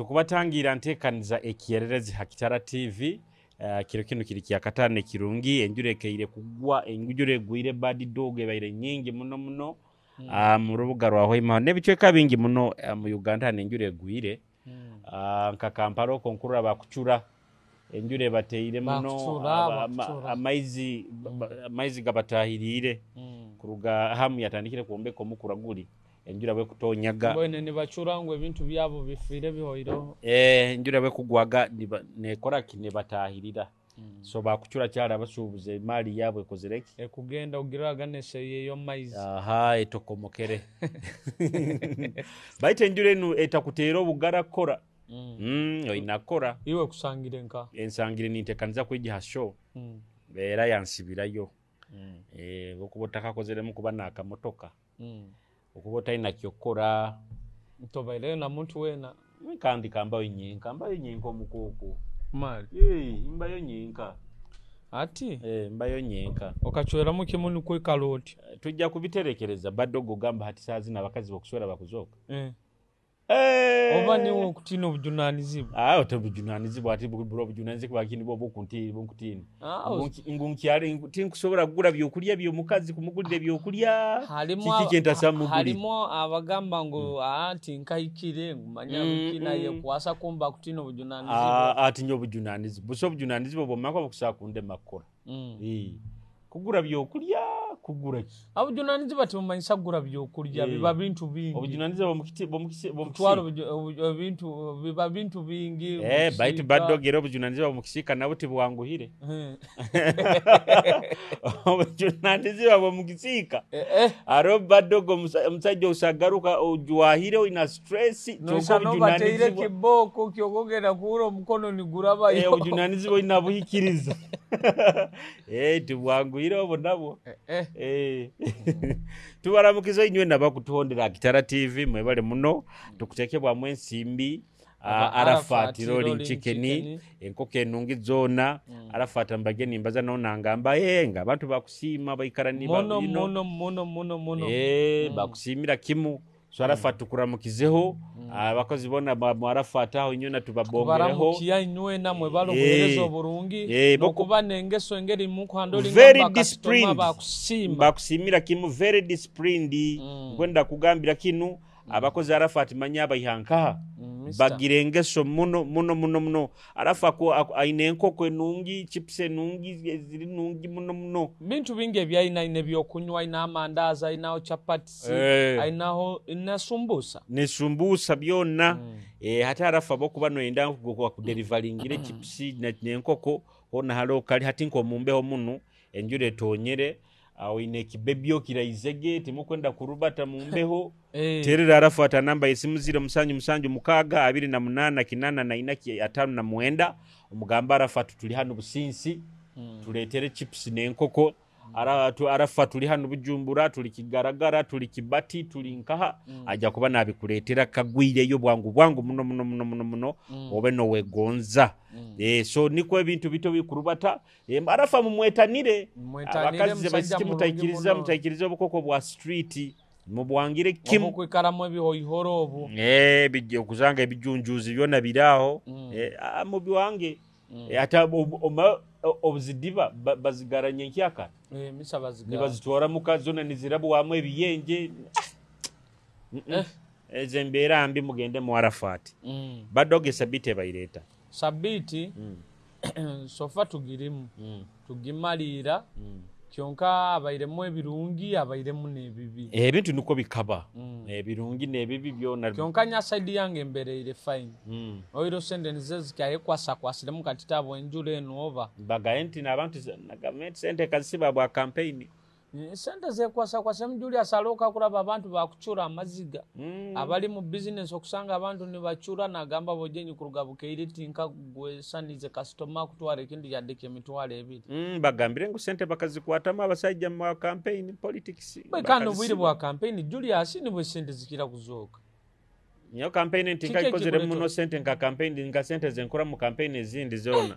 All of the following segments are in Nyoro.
Tukubatangira ntekaniza ekyererezi ha Kitara TV. Kiro kinu kiri kyakataano ekirungi, enjura ekeire kugwa, enjura egwire bad dog ebaire nyingi muno muno mu rubuga rwa Hoima n'ebicweka bingi muno mu Uganda hanu enjura egwire. Nka Kampala okwo nkurra bakucura, enjura ebateire muno, Bakucura, bakucura. Amaizi gabatahiriire. Kuruga Hamu yatandikire kwombeka omukura guli, enjura bwekutonyaga. Mbwenu nibacura ngu ebintu byabo bifiire bihoireho. Enjura bwekugwaga nekora ki, nebatahirira. So bakucura kyali abasuubuzi emaali yaabo ekozire ki? Ekugenda ogiraga neseyeeya omu maizi. Aha, etokomokere. Baitu enjura enu etakuteera obugara kukora. Oina kukora. Iwe kusangire nka? Ensangire nintekaniza kwija ha show. Era yansibirayo. Okuba otakakozeremu kuba n'akamotoka. Okuba otalina kyokukora. Tobaireyo na muntu weena. Kandi kambayo nyenka, mbayo nyenka omukooko. Mali. Mbayo nyenka. Ati? Mbayo nyenka. Okacweramu kimu nikwo ikara oti. Tujja kubiterekereza badogo gamba hati saa zino abakazi bokuswera bakuzooka. Oba niwe okutiina obujunanizibwa? Obujunanizibwa ati buri obujunanizibwa kini bwo bunkutiina. Ngu nkyali tinkusobola kugura byokulya by'omukazi, kumugulira ebyokulya. Kiki kyentasa mugulira? Harimu abagamba ngu tinkahikire, ngu manya biki naye kwasa kumba kutiina obujunanizibwa. Atinya obujunanizibwa. Busa obujunanizibwa bwomanya kuba bukusobola kundema kukora. Kugura byokulya, kugura ki? Obujunanizibwa tibumanyisa kugura byokulya, biba bintu bingi. Obujunanizibwa Kutwara ebintu biba bintu bingi. Baitu badogera obujunanizibwa bw'omukisiika nabo tibwanguhire. Obujunanizibwa bw'omukisiika. Hariho badogo omusajja osagaruka ojwahire oina stress. Noisa nobateire kiboko kyokogenda kuhura omukono nigurabayo. Obujunanizibwa oina buhikiriza. Tibwanguhire obwo nabwo. Tubaramukiza inywe nabakutuhondera Kitara TV, mwebale muno. Tukutekebwamu ensimbi. Arafat Rolling Chicken, enkoko enungi zoona. Arafat mbage nimbaza nawe nangamba nga abantu bakusiima baikara ni muno, muno, muno, muno, muno. Bakusiimira kimu. So Arafat tukuramukizeho. Abakozi boona mu Arafat aho inywe tubabongereho. Baramukiya inywe namwe balo buhereza oburungi. Nokuba nengeso engeri mukuhandolinga very bakasitoma disciplined. Bakusiima. Bakusiimira kimu, very disciplined. Nkwenda kugambira kinu. Abakozi Arafat manya abaihankaha. Bagira engeso muno muno muno muno. Arafa aine enkoko enungi, chips enungi, ziri nungi muno muno. Bintu bingi ebyaina, aine ebyokunywa, aine amandazi, ainaho chapati, ainaho na sumbusa. Ne sumbusa byona. Hati Arafa bokuba noyenda kudeliveringire chips n'enkoko hona hariho kali hati nk'omumbeho muno enjura etonyere. Oine ekibebyo kiraizege timukwenda kurubata mu mbeho. Terera Arafat anamba esimu 0776 28 84 59. Omugamba Arafat tuli hano Businsi, tuletere chips n'enkoko. Arafat tuli hano Bujumbura, tuli Kigaragara, tuli Kibati, tuli Nkaha. Ajja kuba nabikuleetera kagwireyo bwangu bwangu muno muno muno muno muno. Obe nowegonza. So niko ebintu bito bikurubata. Arafa mumwetanire. Mwetanire, Abakazi musajja baisiki mulungi muno. mutaikiriza obukoko bwa street. Mubwangire kimu. Obukwikaramu ebihoihoro obu. Okuzanga ebijunjuzi byona biraaho. Mubwange. Ate obuzidiba bazigaranye nkyaka. Misa bazigara. Nibazitwara muka zona nizirabwamu ebiyenje. Ezo embeera mbi mugende mu Arafat. Badoge sabiti ebaireta. Sabiti? Sofa tugirimu. Tugimalira. Kyonka abairemu ebirungi, abairemu n'ebibi. Ebintu niko bikaba. Ebirungi n'ebibi byona. Kyonka nya side yange embereire fine. Oiro sente nizo zikyayekwasa-kwasiremu kati tabo enjura eno oba. Bagaye nti n'abantu na gavumenti sente kazisiba bwa campaign. Sente zekwasa-kwasiremu Julius Aloka kuraba abantu bakucura amaziga. Abali mu business okusanga abantu nibacura nagamba bojenyi kuruga bukeire tinka gwesanize customer kutwara ekintu yadde emitwalo ebiri. Bagambire ngu sente bakazikwatamu abasajja mu campaign politics. Bwe kano obwire bwa campaign Julius nibwe sente zikira kuzooka. Nyo campaign nti Kiki nkayikozere ekikuleeta? Muno sente nka campaign nka sente zenkora mu campaign ezindi zona.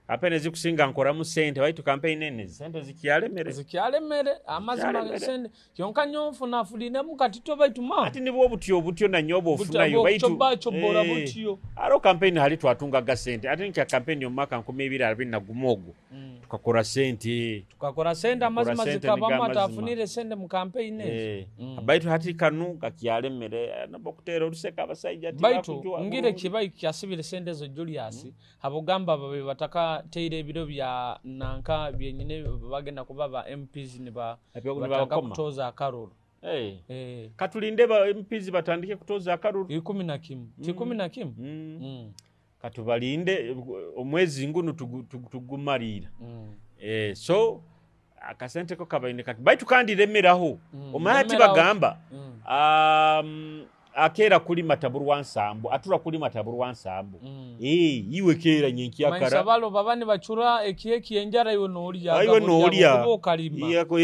Kampeyini ezikusinga nkoramu sente, baitu kampeyini ene sente zikyalemere. Zikyalemere amazima. Zikyalemere. Sente kyonka nyo nfuna afulinemu katito, baitu ma Ati nibwo obutyo obutyo nanyo oba ofunayo, baitu bw'okucobbacobora butyo. Hariho kampeyini hali twatungaga sente, ate nka kampeyini omu mwaka 2021 ogwo tukakora sente. Tukakora sente amazima. Sente. Zikabamu. Niga amazima. Atafunire sente mu kampeyini ezo. Baitu hati kanu kakyalemere, nabo okuteera oluseka abasaija Baitu tibakujwa. ngire kibai kyasibire sente ezo, Julius, habugamba babe batakateire ebiro bya nanka byenyine bagenda kuba ba MPs niba Ebyo bataka nibabakoma. kutoza akaruru. Katulinde ba MPs batandike kutoza akaruru. 11, ti 11. Katubalinde omwezi nguno tugumalira. So akasente ko kabaine kati, baitu kandi remeraho. Omanya ati Remeraho. bagamba akeera kulima taburwa nsambu, atura kulima taburwa nsambu. Iwe keera nyenkyakara. Manyisa balo baba nibacura ekieki enjara, iwe noolya. Iwe noolya. Kuba okalima. Yako,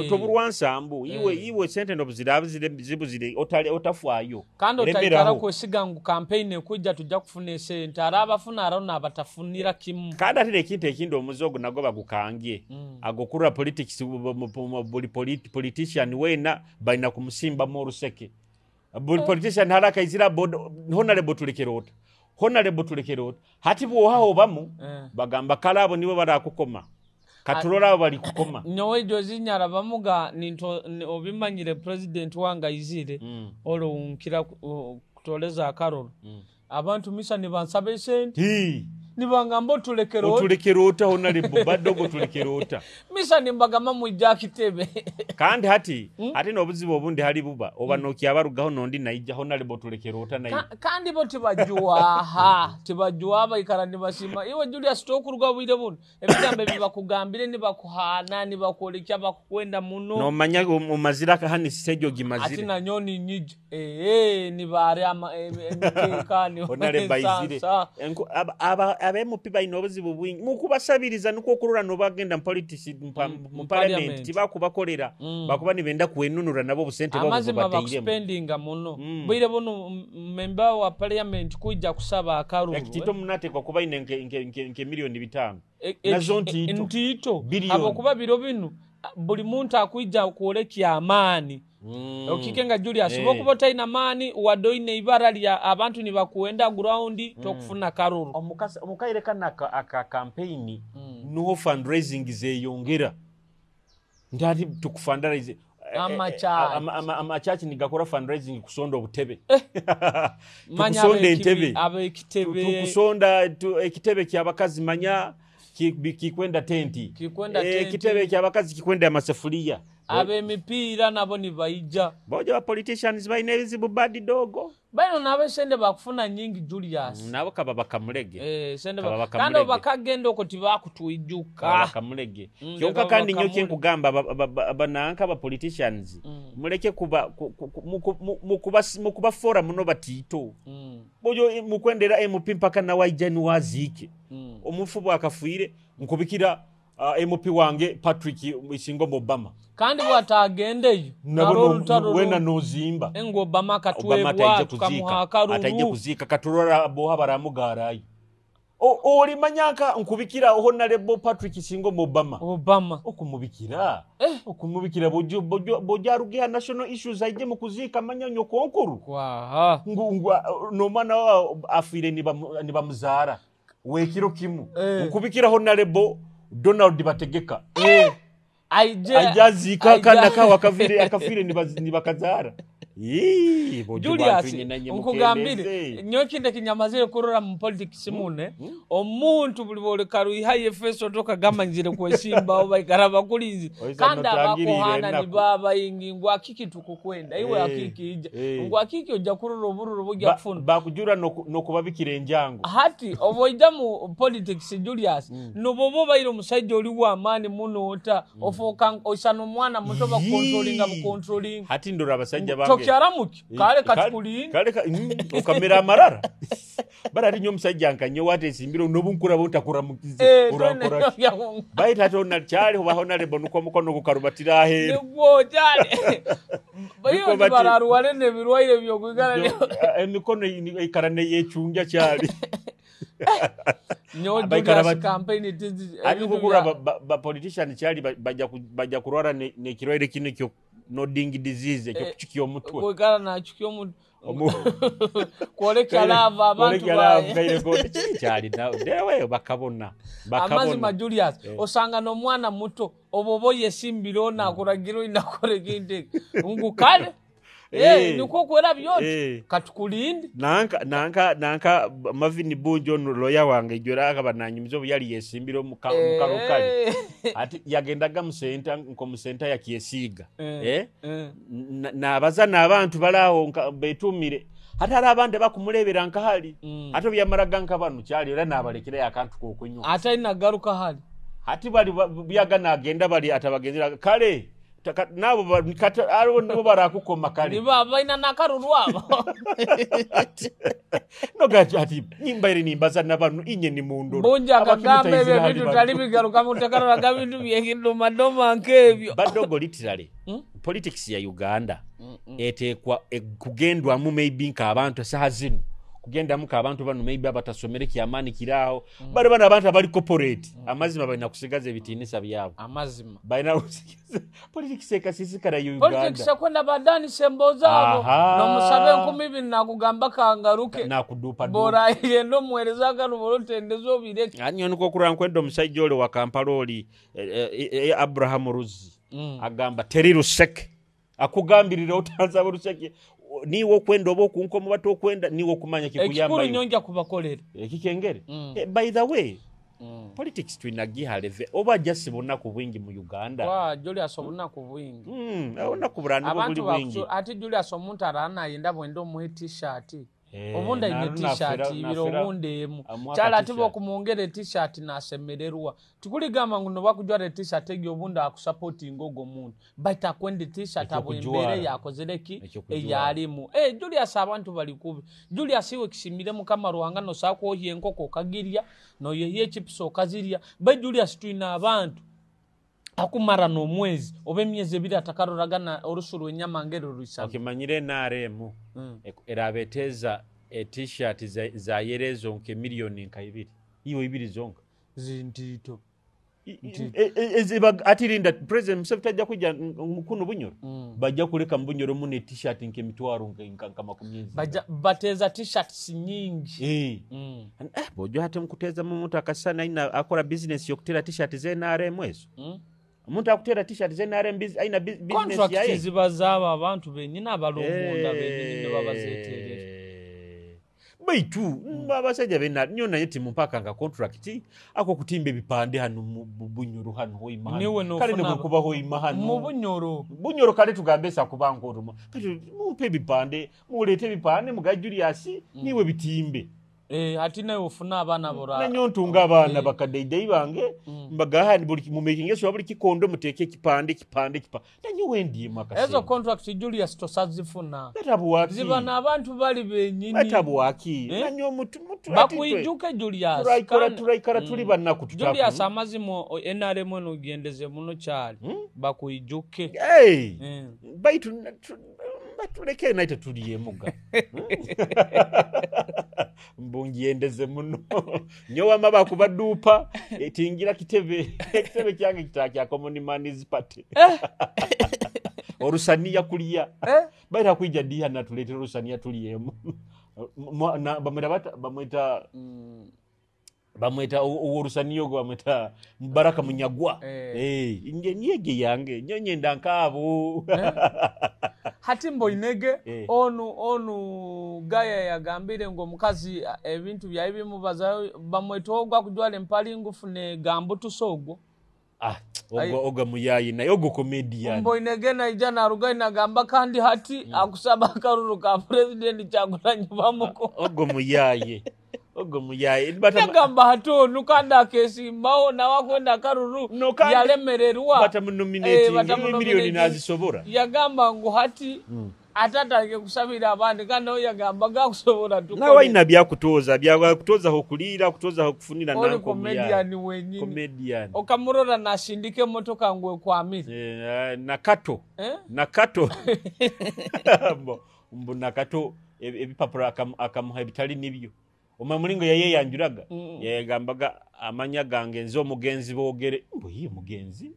toburwa nsambu iwe. Iwe sente nobuzira zibuzire, otale otafwayo. Kandi otaikara Remeraho. kwesiga ngu kampeyini ekujja tujja kufuna esente, ari abafuna aro nabatafunira kimu. Kandi ate ekintu ekindi, omuze ogu nagwo bagukangye, agokurra politics, buli politician weena balina kumusimbamu oruseke. Buli politician hali akaizira, "Honorable, tulekere ota, honorable, tulekere ota." Hati bwohaho bamu bagamba kale abo nibo barakukoma, katurora abo bali kukoma. Nyowe jozi nyarabamuga ninto obimanyire president wange aizire, olwo nkira kutoleza akaroro, abantu misa nibansaba esente, nibangamba otulekere ota. "Otulekere ota, honorable badogo, tulekere ota." Misa nimbagamba mwijja kitebe. Kandi hati ate n'obuzibu obundi hali buba oba nokyabarugaho nondi naija, "Honorable, tulekere ota," naye Kandi bo tibajwaha, tibajwaha, baikara nibasima iwe Julius tokuruga bwire buno, ebigambo ebi bakugambire nibakuhaana, nibakwolekya bakukwenda muno. Nomanya omazire akahani sitejo. Ati Gimazire. Nanyo ninyija nibare emikeeka. Honorable aizire. Nisansa. Aba MP balina obuzibu bwingi mukubasabiriza, nikwo okurora nobagenda mu politics mu mu parliament parliament. Tibakubakolera, bakuba nibenda kwenunura nabo obusente bwabo Amazima. bwebateiremu. Bakuspendinga muno bwire buno, memba wa parliament kujja kusaba akaruru. Ekitito munatekwa kuba ine nke 5 miliyoni nazo ntiito. Ntiito. Billion. Habwokuba biro binu buli muntu akwija kwolekya amaani. Okike nga Julius, bokuba otalina maani wadde oyina ibara lya abantu nibakuwenda ground, tokufuna karuru. Omukaire kano aka campaign nuho fundraising zeyongera, nti ati tukufundraise. Amachachi. Amachachi nigakora fundraising kusonda obutebe. Manya Tukusonda entebe. Ab'ekitebe. Tukusonda ekitebe kyabakazi, manya kikwenda tenti. Kikwenda tenti. Ekitebe kyabakazi kikwenda amasefuliya. Ab'emipiira nabo nibaija. Boja ba politicians balina ebizibu badi dogo. Baino n'abesente bakufuna nyingi, Julius. Nabo kaba bakamulege. Sente Kaba kandi bakamulege. obakagenda okwo tibakutwijuka. Kaba bakamulege. Kyonka leka kandi nyo bakamule. kyenkugamba bananka aba politicians, muleke kuba mukubafora muno batiito. Bojo mukwendera MP mpaka nawaija niwaziike. Omufu bwakafiire nkubikira MP wange Patrick Isingoma Obama. Kandi bwatagendeyo nabo naro olutalo wena nozimba. Engu Obama Obama akatwebwa ataije tukamuha kuziika, akaruru. Ataije kuziika, katurora boha baramugarayo. Olimanyanka nkubikira Honorable Patrick Isingoma Obama. Obama. Okumubikira, okumubikira bojo arugeha national issues aije mu kuziika, manya nyokonkuru. Kwaha. Ngu nomwana wa afiire nibamuzaara wekiro kimu. Nkubikira Honorable Donald Bategeka. Aije. Aija aziika akana kawe akafiire nibakazaara. Ii, bojo Julius, bantu nyina nkugambire mukendeze. nyo kintu ekinyamazire kurora mu politics mune, omuntu buli bwoleka efeso tokagamba nzire kwesimbawo, baikara bakulinzi. Oiza Kandi notangirire abakuhana ennaku. nibabayingi ngu akiki tukukwenda iwe, akiki ija, ngu akiki ojja kurora obururu bujja kufuna. Bakujura n'okubabikira enjango. Hati oba oija mu politics, Julius, noboba obaire omusajja oli w'amaani muno ota ofuuka oisana omwana muto, bakukontrolinga bukontrolinga. Hati ndora abasajja bange. Tokyaramuki kale katikulinda. Kale okamera amarara bara ati nyo omusajja nkanyo watesimbire nobu nkuraba otakuramukize urankora ki? Baitu hati ona kyali oba honorable nukwo omukono gukarubatira aheeru. Nigwo kyali iyo. Niko Tibararware nebirwaire byokwikara. Emikono ikara neyecunja kyali. Nyowe Baikara Julius campaign Ari ebintu kukura ba politician kyali bajja kurwara n'ekirwaire kino ekyo nodding disease, ekyokucukya omutwe. Kwikara nachukya omutwe kwolekya lava abantu bae. Kyali dewe bakabona. Amazima Bakabona. Julius, osanga n'omwana muto oba oba oyesimbire onakuragira oinakora ekintu eki ngu kale nikwo kwera byona katukulinde. Nanka Marvin Bunjo ono lawyer wange ejjo akaba nanyumiza obu yali yesimbire omukalukale. Ati yagendaga musenta nkomusenta yakyesiiga. Nabaza n'abantu balaawo betumire. Ate hari abandi bakumurebera nkahali. Ate obyamaraga nka bano kyali era nabalekerayo akantu k'okunywa. Ate nagaruka hali. Ati bali byaga nagenda bali atabagenzera kale. Nabo abo nibo barakukoma kale. Niba baina nakaruru abo. No gaji ati nyimba iri nimbaza nabanu inye ni mundoro. Bunja Abakimita akagamba ebyo Israeli bintu bano. tali bigaruka mutakara bintu byekidomadoma nkebyo. Badogo literally. Politics ya Uganda etekwa kugendwamu maybe nka abantu saha zino. Kugendamu ka abantu bano maybe abatasomere kyamani kiraawo. Bari bano abantu abali corporate. Amazima balina kusigaza ebitiinisa byabwe. Amazima. Balina kusigaza. Politics ekasisikara ya Uganda. Politics ekwenda badani sembo zaabo. Aha. N'omusabe 2000 nakugamba kangaruke. Nakudupa dupa. Bora yendo omuweereza akalubo olutendeza obireke. Anyo niko okura nkwenda omusajja ole wa Kampala oli, Abraham Ruzzi. Agamba teri luseke. Akugambirira otanza luseke. Niwe okwenda oba okunkoma oba tokwenda, niwe okumanya kikuyamba Ekikulu iwe. nnyo nja kubakolera. Ekikengere. By the way, politics twinagiha leve oba just bunaku bwingi mu Uganda. Wa Julius obunaku bwingi. Obunaku burani bwo Abantu buli bwingi. ate Julius omuntu arana ayenda bwenda omuhe t-shirt. Obundi ayine t-shirt ibiri, obundi emu. Amuha Kyala ka ate t-shirt. bw'okumwongera t-shirt n'asemererwa. Tikuligamba ngu nobakujwara t-shirt egyo obundi akusupportinga ogwo muntu. Baitu akwenda t-shirt abo Ekyokujwara. embeera yakozere ki? Ekyokujwara. Eyalimu. Julius abantu bali kubi. Julius iwe kisimire Mukama Ruhanga nosaako kwohya enkoko okagirya, noyehya echips okazirya. Bai Julius twina abantu akumara n'omwezi oba emyezi ebiri atakaroragana orusu rw'enyama ngero rwisana. Okimanyire NRM erabeteza e-t-shirt za yerezo nke miliyoni nka ibiri. Iwe ibiri zonka. Zintito. Atirinda President Museveni tajja kujja mukuno Bunyoro. Bajja kuleka mu Bunyoro muno e-t-shirt nke mitwaro nka makumi ezi. Bajja bateza t-shirts nyingi. Bw'ojja ate mukuteza mu muntu akasana ina akora business yokutera t-shirt za NRM ezo. Omuntu akutera t-shirt za NRM aina business Contract yaye. ziba zaba abantu benyini abalomunda benyini ne babazeterera. Baitu, abasajja bena nyo naye timumpaka nga contract ako kutimba ebipande hano mu Bunyoro hano hoima hano. Niwe Kale ne nofuna bwekuba hoima hano. Mu Bunyoro. Bunyoro kale tugambe sa kuba nkoto. Kati mumpe ebipande, muleete ebipande muga Julius niwe bitimbe. Ati nawe ofuna abaana bora. Nanyo ntunga abaana bakadeidei bange, mbagaha ni buli mu making sure buli kikondo muteeke ekipande, ekipande, ekipande. Nanyo wendi mu akasente. Ezo contract Julius tosazifuna. Batabuwaki. Ziba n'abantu bali benyini. Batabuwaki. Nanyo mutu Bakwijuke Julius. Turaikora, turaikora, tuli bannaku tutaku. Julius amazima NRM eno ogendeze muno kyali. Bakwijuke. Hey. Baitu batuleke naye tetuliyemuga. Mbungiendeze muno. Nyowe amaba kubadupa, tingira kitebe. Ekitebe kyange kitakya Common Man's Party. Orusaniya kuliya. Baira kuija diha na tuletere orusaniya tuliyemu. Na, bamwita bata, bamwita, bamwita orusaniya ogwo bamwita Mubaraka Munyagwa. Nge nyege yange, nyonye ndankaabo. Hati mboinege, onu gaya yagambire ngo omukazi ebintu byaye bimubaza bamweta ogwo akujwala empali ngufu ne gambutusa ogwo. Ogwo muyayi naye ogwo comedian. Mboinege naija naruga nagamba kandi hati akusaba akaruru ka President Kyagulanyi bamuko. Ogwo muyayi. Ogwo muyayi. Nagamba hati onu kandi akesimbawo nawe akwenda akaruru No, kandi yalemererwa. Batamunominating, Batamunominating. milioni nazisobora. Yagamba ngu hati atatandike kusabira abandi kandi nawe yagamba gakusobola tukole. Nawe alina byakutoza, byakutoza hokulira, kutoza hokufunira Oli nanko muyayi. comedian wenyini. Comedian. Okamurora nasindika emotoka ngwe kwamire. Nakato. Nakato. Mbo, mbu Nakato ebipapula akamuha ebitali nibyo. Omamulingo yayeyanjuraga yagambaga amanya gange nze omugenzi Boogere. Mbu ye mugenzi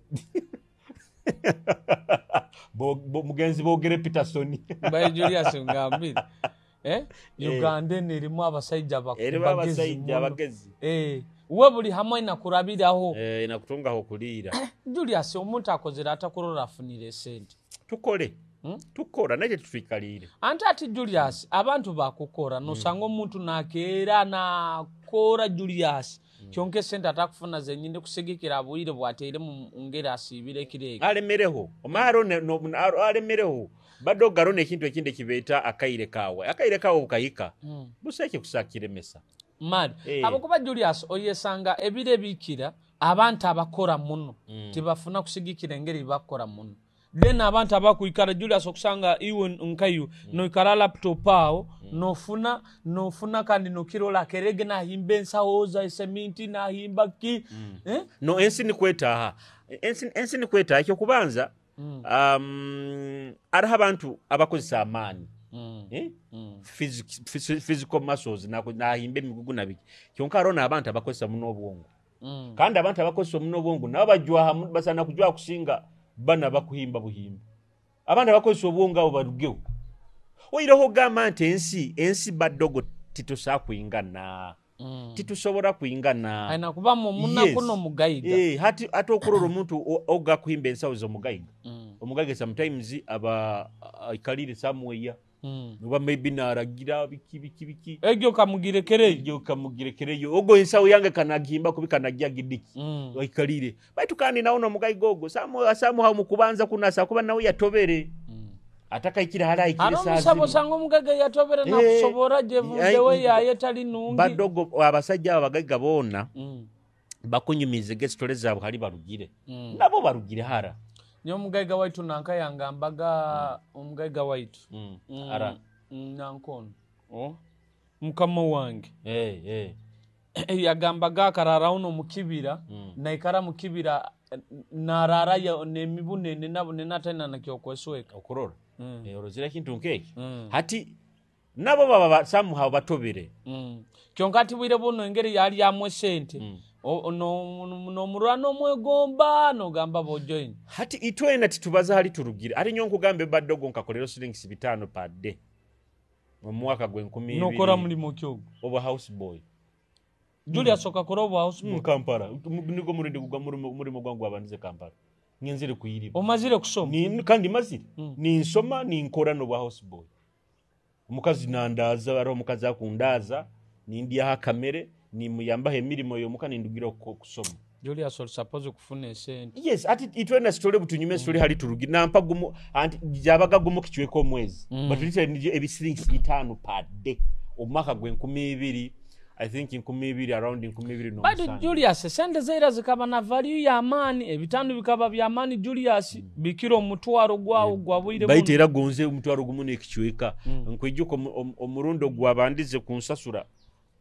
mugenzi Boogere Peterson. Bae Julius ngambire Uganda eno erimu abasajja abagezi. We buli hamwe nakurabiraho nakutungaho kuliira. Julius omuntu akozera atakurora afunire esente. Tukole tukora naye tutwikalire. Anti ati Julius abantu bakukora nosanga omuntu nakeera nakora Julius kyonka esente atakufuna zenyine kusigikira bwire bwateire mu ngeri asibire kireke alemereho omaro alemereho bado garone ekintu ekindi kibeeta akaire kawe bukahika buseke kusakiremesa mali abakuba Julius oyesanga ebire bikira abantu abakora muno tibafuna kusigikira engeri bakora muno. Then abantu abakuikara Julius okusanga iwe nkayu noikara laptop awo nofuna kandi nokirola kerege nahimba ensawo za seminti nahimba ki No ensi ni kwetaha ensi ni kwetaha ekyo kubanza araha abantu abakozesa amaani physical muscles nahimba emigugu nabiki kyonka arona abantu abakozesa muno obwongo kandi abantu abakozesa muno obwongo nabo bajwaha basana kujwa kusinga bana bakuhimba buhimba abantu abakozesa obwongo abo barugeho oyireho gamba nti ensi badogo titusa kuingana titusobola kuingana aina kuba mumuna kuno mugaiga hati ate okurora omuntu oga kuhimba ensawo z'omugaiga omugaiga sometimes aba aikalire somewhere noba maybe naragira biki biki biki egyo kamugirekereyo ogo ensawo yange kanagimba kubi kanagia gidiki aikalire baitu kandi naona omugaiga ogo samu mukubanza kunasa kuba nawe yatobere atakaikira hala ikire sazi ano musabo omugaiga yatobere na kusobora jevudewe yaye tali nungi badogo abasajja abagaiga bona bakunyumize gesitole zaabo hali barugire nabo barugire hara. Nyo omugaiga waitu nanka yangambaga omugaiga waitu ara nankono mukama wange yagambaga akarara uno mukibira naikara mukibira narara nemibunene nabunene atena nakyokwesweka okurora orozira kintu nkeki hati nabo baba somehow batobere kyonka ati bwire buno engeri yali yamwe sente nomurwa nomwegomba nogamba bojoin hati itwena titubaza hali turugire ati nyo nkugambe badogo nkakolero shillings 5 per day mu mwaka gwe 2000 nokora mulimo kyogo oba house boy Julius okakora oba house boy Kampala niko murindi kugwa mulimo gwangu abandize Kampala ngenzire kuyiriba omazire kusoma ni kandi mazire ninsoma ninkora no house boy omukazi nandaza ari omukazi akundaza nindiya kamere nimuyambaho emirimo yomuka nindugira okusoma. Julius oli suppose kufuna esente. Yes, ati itwena sitole butunyume sitole hali turugi nampa gumu anti jabaga gumu kichweko omwezi but literally ebisiringi 5 per day omwaka gwe 2000 I think 2000 around 2007. But Julius sente zaira zikaba na value ya amani ebitano bikaba bya amani Julius bikiro omutwaro gwawo gwabwire baite era gonze omutwaro gumu nekichweka nkwijuko omurundo gwabandize kunsasura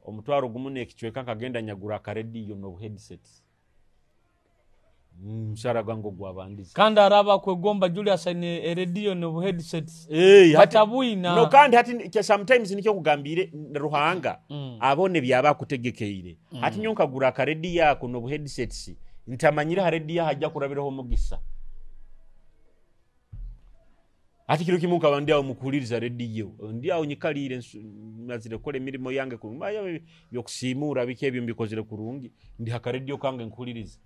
omutwaro gumu nekichweka nkagenda nyagura akarediyo no headsets msara gwango gwabandize kandi araba kwegomba Julius ane radio no headsets batabuina no kandi hati sometimes nikyo kugambire Ruhanga abone byaba kutegekeire hati nyonka gura akarediyo yako no headsets ntamanyira harediyo hajja kurabiraho omugisa ati kiro kimu nkaba awo mukuwuliriza rediyo ndi awo nyikalire mazire kukora emirimo yange byokusiimuura biki ebyo mbikozere kurungi ndi hakarediyo kange nkuwuliriza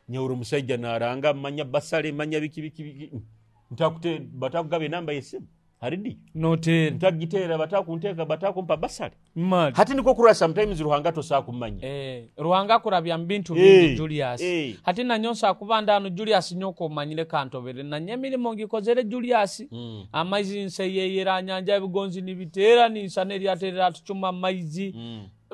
nyawura omusajja naranga manya basale manya biki biki biki ntakute batakugaba enamba y'essimu harediyo notera ntagiteera batakunteeka batakumpa basale hati niko kurora sometimes Ruhanga tosaa kumanya Ruhanga kurabya mbintu bingi Julius hati nanyonsa akubanda ano Julius nyoko omanyire kantobere nanye emirimo ngikozere Julius amaizi nseyeyera nyanja ebigonzi nibiteera ninsana eryaterera tucuma amaizi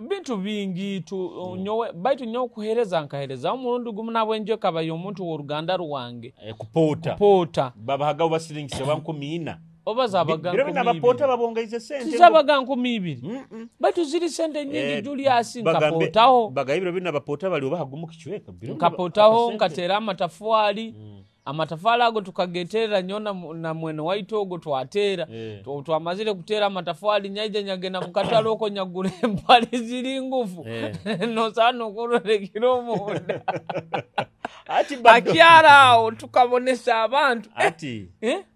bintu bingi tu nyowe baitu nyowe kuhereza nkahereza omurundi gumu nabwenje kabaye omuntu w'oruganda rwange kupota babahagaho basiringisa ba 14 oba zabaga nkumi nabapota babongaize sente zabaga 2000 baitu ziri sente nyingi Julius nkapotaho bagayibiro bina bapota bali oba hagumu kichweka nkapotaho nkatera amatafwali Amatafari ago tukageterera nyo na mwene waitu ogo twatera. Twamazire kutera amatafari, nyaija nyagenda mukatale oko nyagura empale ziri ngufu. Nosana okurolekera omunda. Akyara awo tukabonesa abantu.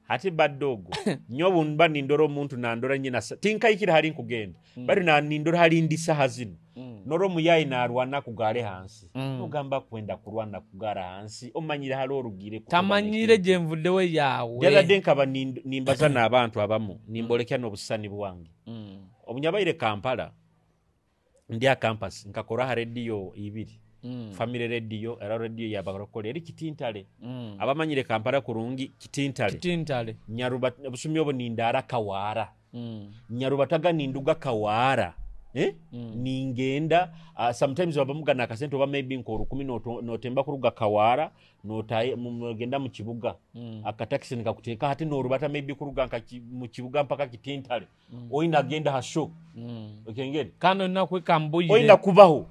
Ati badogo nyobu mba nindora omuntu nandora nyina tinkaikira hali nkugenda. Bari na nindora hali ndi saha zino. Noro muyayi narwana kugare hansi. Nogamba kwenda kurwana kugara hansi. Omanyire hali orugire tamanyire je mvudewe yawe. Yalade nkaba nimbaza n'abantu abamu nimbolekya n'obusani bwange. Obunyabaire Kampala ndi a campus nkakora ha radio ibiri. Family radio era radio yabarokole eri Kitintale. Abamanyire Kampala kurungi Kitintale. Kitintale. Nyaruba busumyo obo nindara Kawara. Nyarubataga ninduga Kawara. Ningenda sometimes wabamuga nakasente oba maybe nko 10 notemba kuruga Kawara notaye mugenda mu kibuga. Akataxi nikakuteeka hati norubata maybe kuruga nka mu kibuga mpaka Kitintale. Oyina agenda ha show. Okengere kano nakweka mbuyire oyina kubaho.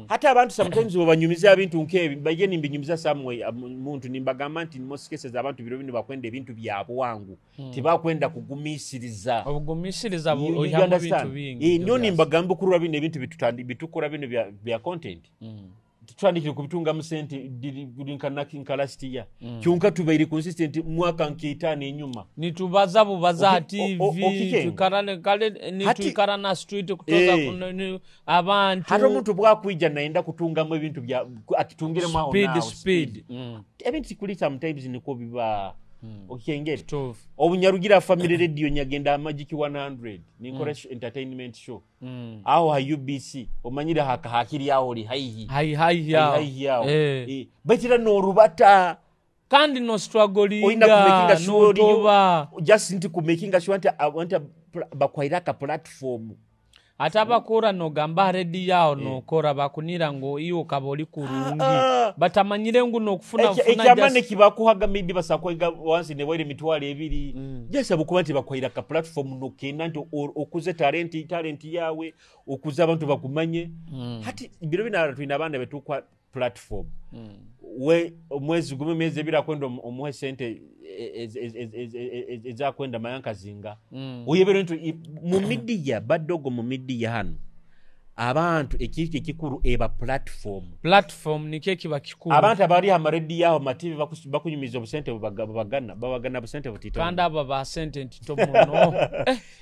Hata abantu sometimes banyumiza ebintu nkebi baje nimbinyumiza somewhere muntu nimbagamba nti most cases abantu biro bino bakwenda ebintu bya bwangu. Tibakwenda kugumisiriza. Obugumisiriza oyamu bintu bingi. Nyo nimbagamba kurura bino ebintu bitutandi bitukora bino bya content. Tutandikire kubitunga mu sente nka last year. Kyonka tubaire consistent mwaka nk'etaano enyuma. Nitubaza bubaza TV tukarane kale nituikara na street kutoza abantu. Hata omuntu bwakwija naenda kutungamu ebintu bya akitungiremu aho speed speed. Ebintu kuli sometimes niko biba. Okengere. Obunyarugira family radio nyagenda Magic 100 ninkora entertainment show. Aho ha UBC omanyira haka hakiri aho li haihi. Haihi yao. Baitira no rubata kandi no struggle inga no toba. Just nti ku making sure nti bakwaira ka platform. Ate abakora nogamba redi yao nokora bakunira ngo iyo kaboli kurungi. Batamanyire ngu nokufuna funa ekyamane kibakuhaga maybe basakwega once ne waire mitwalo ebiri. Just abukuba nti bakwaira ka platform nokenda nti okuze talent yawe okuze abantu bakumanye. Hati biro bina twina abana betukwa platform. We omwezi gumu myezi ebiri akwenda omuhe sente ezakwenda mayanka zinga. Oyebero nti mu media badogo mu media hano abantu ekiki ekikuru eba platform. Platform nikyo kiba kikuru. Abantu abali ha radio aho ma TV bakunyumiza obusente babagana busente butito. Kandi aba ba sente ntito muno.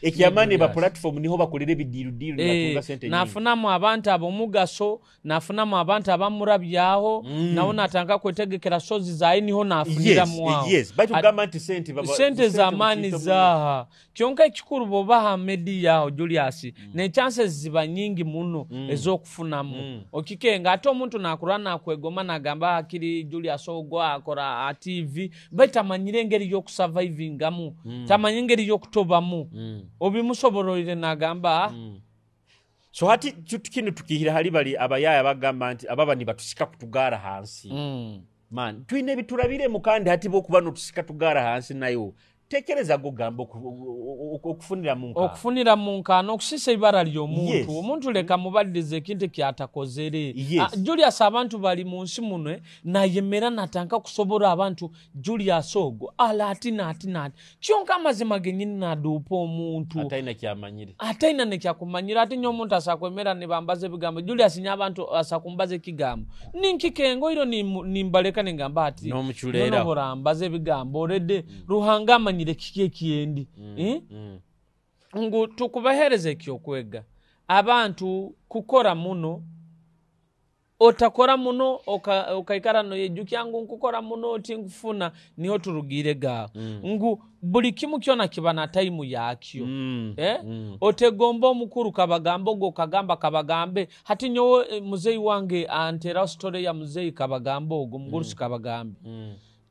Ekiyamani ba platform niho bakolere ebidiru diru batunga sente nyingi. Nafunamu abantu abomugaso, nafunamu abantu abamurabyaho, nawo natanga kwetegekera shozi zayi niho nafunira mwaho. Yes, baitu kugamba nti sente baba sente za mani zaha. Kyonka ekikuru bobaha media aho Julius, ne chances ziba nyingi muno. Ezokufunamu. Okikenga ate omuntu nakurana akwegoma nagamba akiri Julius ogwo akora TV baitamanyire engeri y'okusurvivingamu, tamanyire engeri y'okutobamu. Obimusobororire nagamba. So hati kino tukihira hali bali abayaya bagamba nti ababa nibatusika kutugara hansi. Man, twine ebiturabire mukandi hati bokuba notusika tugara hansi nayo. Tekereza gugamba okufunira munka. Okufunira munka n'okusisa ibara ly'omuntu. Omuntu leka mubalirize ekintu kyatakozere. Julius abantu bali mu nsi muno nayemera natanka kusobora abantu Julius ogwo ala ati nati nati. Kyonka amazima genyini nadupa omuntu. Ataina kyamanyire. Ataina nekyakumanyira ati nyo omuntu asakwemera ne bambaze ebigambo. Julius nya abantu asakumbaze ekigambo. Ninkikengo iro nimbaleka ningamba ati. N'omuchulera. Nohora mbaze ebigambo already Ruhanga amanyire kiki ekyendi. Ngu tukubahereze ekyokwega abantu kukora muno otakora muno okaikara no yejukya ngu nkukora muno tingufuna niho turugire ga. Ngu buli kimu kyona kiba na time yakyo. Otegomba omukuru kabagambo go kagamba kabagambe hati nyowe muzeyi wange antera story ya muzeyi kabagambo ogo mugurusi kabagambe.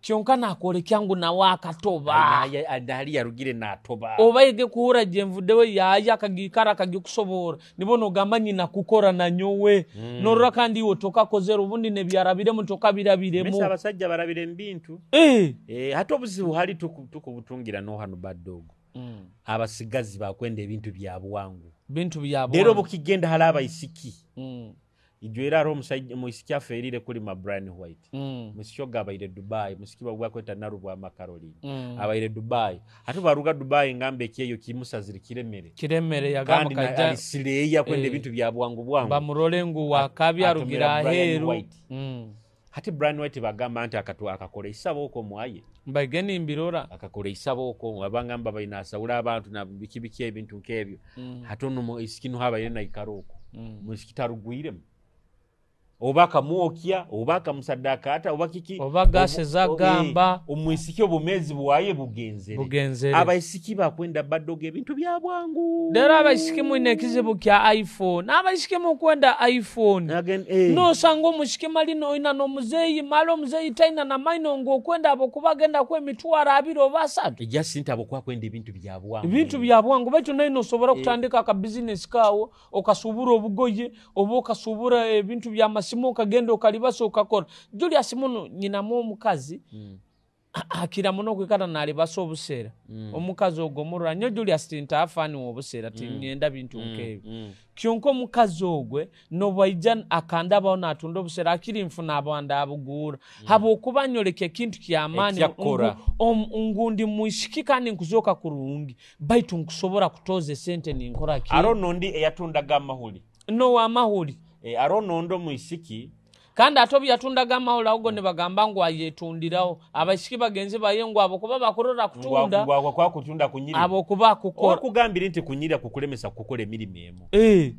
Kyonka nakolekya ngu nawe akatoba. Adali yarugire natoba. Oba yege kuhura jenvudewe yaya akagikara akagikusobora. Nibono ogamba nyina kukora na nyowe. Norora kandi iwe tokakozera ubundi nebyarabiremu tokabirabiremu. Mbese abasajja barabire mbintu. Hata obuzibu hali tukubutungira no hano badogo. Abasigazi bakwenda ebintu bya bwangu. Bintu bya bwangu. Rero bukigenda hali abaisiki. Ijwera hariho omushaija omwisiki afeerire kulima Brian White. Mwisiki ogu abaire Dubai, mwisiki bagwakweta Narubwama Caroline. Abaire Dubai. Hati baruga Dubai ngamba ekyeyo kimusazire kiremere. Kiremere yagamba Kandi kaija ali sileya kwenda ebintu bya bwangu bwangu. Bamurole ngu wakabi arugira Atumira Brian aheru. White. Hati Brian White bagamba nti akakora isabo okwo mwaye. Mbaige nimbirora. Akakora isabo okwo abangamba baina asawula abantu na biki biki ebintu nk'ebyo. Hati ono mwisiki nuho abaire naikara okwo. Mwisiki tarugwiremu. Oba akamwokya, oba akamusadaka ata, oba kiki. Oba gase zagamba. Omwisiki obumezi bwaye bugenzere. Bugenzere. Abaisiki bakwenda badoga ebintu bya bwangu. Lero abaisiki mwine ekizibu kya iPhone. Abaisiki mukwenda iPhone. Again, Nosanga omusiki mali noina n'omuzeeyi, mali omuzeeyi taina na maino ng'okwenda abo kuba agenda kuwa emitwaro abiri oba asatu. Ejja sente abo kwa kwenda ebintu bya bwangu. Ebintu bya bwangu baitu naye nosobora kutandika aka business kawo, okasubura obugoye oba okasubura ebintu bya masimu okagenda okalibasa okakora. Julius muno nyinamu omukazi akira muno okwikara nalibasa obuseera. Omukazi ogwo murora nyo Julius tintaafani obuseera, tinyenda bintu nk'ebyo. Kyonka omukazi ogwe nobwaija akandabaho natunda obuseera akiri nfuna abanda abuguura. Habwokuba nyoleka ekintu ky'amaani Ekyakukora. ngu ndi mwisiki kandi nkuzoka kurungi baitu nkusobora kutoza esente ninkora ki. Aro nondi eyatundaga amahuri. No amahuri. Aro nondo mwisiki. Kandi ate obu yatundaga amahuri ahubwo nibagamba ngu ayetundiraho. Abaisiki bagenzi baye ngu abo kuba bakurora kutunda. Ngwa kwa kutunda kunyirira. Abo kuba kukora. Okugambira nti kunyirira kukulemesa kukora emirimu emu.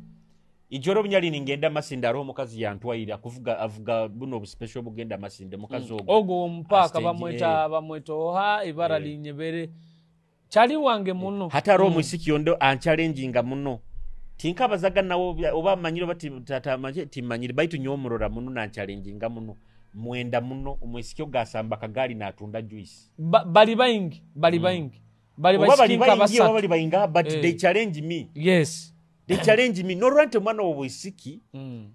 Ijoro bunyali ningenda Masinde hariho omukazi yantwaire akuvuga avuga buno obu special bugenda Masinde mukazi ogwo. Ogwo omupaaka Astage, bamweta oha ibara linyebere. Chali wange muno. Hata hariho omwisiki yondo anchallenginga muno. Tinkabazaga nawo oba amanyire oba tata timanyire baitu nyomurora muno nanchallenginga muno. Mwenda muno omwisiki ogasamba kagaali natunda juice. Bali baingi, bali baingi. Bali Oba bali baisiki nka baingi, oba basatu. bali bainga, but they challenge me. Yes. They challenge me. Norwante omwana w'obwisiki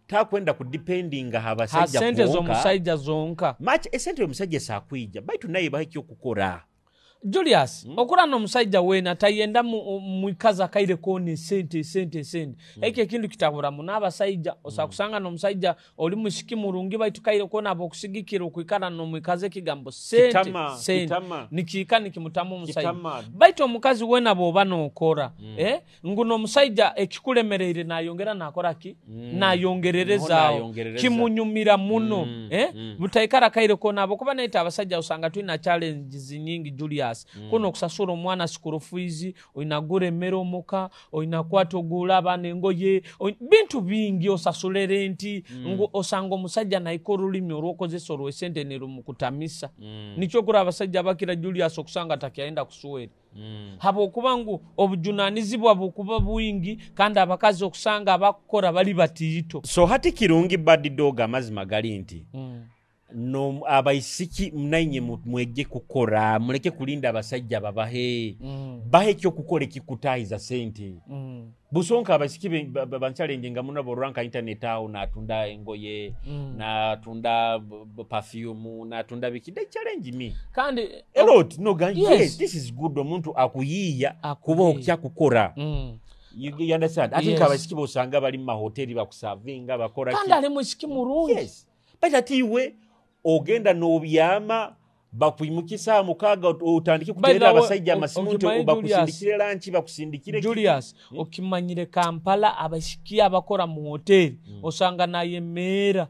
takwenda kudependinga ha basajja Ha sente kwonka. z'omusajja zonka. Match esente y'omusajja esakwija baitu naye baha ekyokukora. Julius, okura n'omusajja wena tayenda mwikaza kaire kone sente sente sente. Ekyo ekintu kitabura muno abasajja. Osakusanga n'omusajja oli musiki murungi baitu kaire kona abokusigikira okwikara n'omwikaza ekigambo sente, Kitama, sente. kitama. Nikiika nikimutamu omusajja. Kitama. Baitu omukazi wena bw'oba n'okora, ngu n'omusajja ekikulemereire nayongera nakora ki? Nayongererezaawo. Nayongerereza. Kimunyumira muno. Butaikara kaire kona abokuba naita abasajja osanga tulina challenges nyingi Julius. Kuno okusasula omwana school fees, oinagura emmere omuka, oinakwata ogula abaana engoye, bintu bingi osasula renti, ngu osanga omusajja naika olulimi olw'okozesa olw'esente ne lumukutamisa. Nikyo kuri abasajja abakira Julius okusanga takyayenda kusuwera. Habwokuba ngu obujunanizibwa bukuba bwingi kandi abakazi okusanga abakukora bali batiito. So hati kirungi bad dog amazima gali nti no abaisiki mnainye mwege kukora, muleke kulinda abasajja babahe. Bahe ekyokukora ekikutahiza sente. Busonka abaisiki banchalenginga muno borwanka internet awo natunda engoye, natunda perfume, natunda biki. They challenge me. Kandi a lot no guys, Yes. yes, this is good omuntu akuyiya kuba Akuyiya. okyakukora. You understand? I think Yes. abaisiki bosanga bali mu mahoteli bakusavinga bakora Kandi ki. ali musiki murungi. Yes. But ati iwe ogenda n'obyama bakwimukisa mukaaga otandike By the kuteerera way, abasajja amasimu nti okimanyi bakusindikire lunch, bakusindikire ki? Julius, okimanyire Kampala abaisiki abakora mu hoteli, osanga nayemeera,